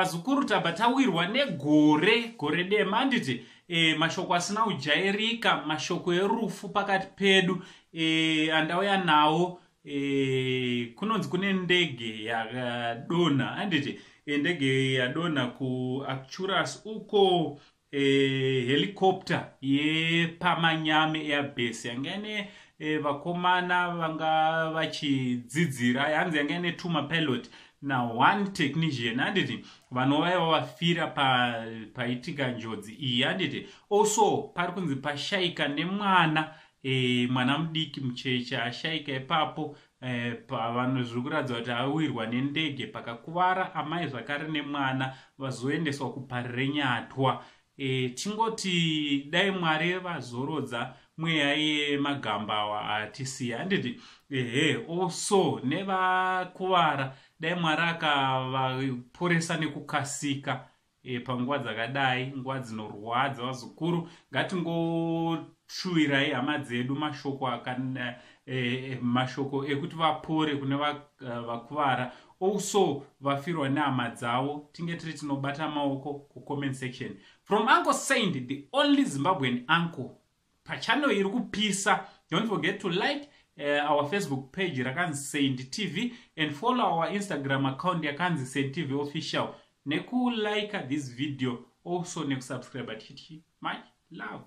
Vazukuru, tabva tawirwa negore, gore dema, handiti? Mashoko asina kujairika, mashoko erufu pakati pedu andauya nawo. Kunonzi kune ndege yakadonha, handiti? Ndege yadonha kuArcturus uko, helicopter yepaManyame Airbase yanga ine vakomana vanga vachidzidzira. Hanzi yanga ine two mapilot na1 technician, handiti? Vanova iva vafira paitika njodzi iyi, handiti? Also pari kunzi pashaika nemwana, mwana mudiki mucheche ashaika ipapo. Vanhu zviri kuratidza kuti awirwa nendege, pakakuvara amai zvakare nemwana, vazoendeswa kuParirenyatwa. Tingoti dai Mwari vazorodza mweya yemagamba awa atisiya, handiti? Ehe, also nevakuvara, dai Mwari akavaporesa nekukasika. Panguva dzakadai, nguva dzinorwadza, vazukuru, ngatingoshuwirai hama dzedu mashoko mashoko ekuti vapore kune vakuvara, also vafirwa nehama dzavo. Tinge tiri tinobata maoko kucomment section. From Uncle Saint, the only Zimbabwean uncle pachannel iri kupisa. Don't forget to like our Facebook page rakanzi Saint TV and follow our Instagram account yakanzi Saint TV Official, nekulike this video also, nekusubscribe. Tichiti much love.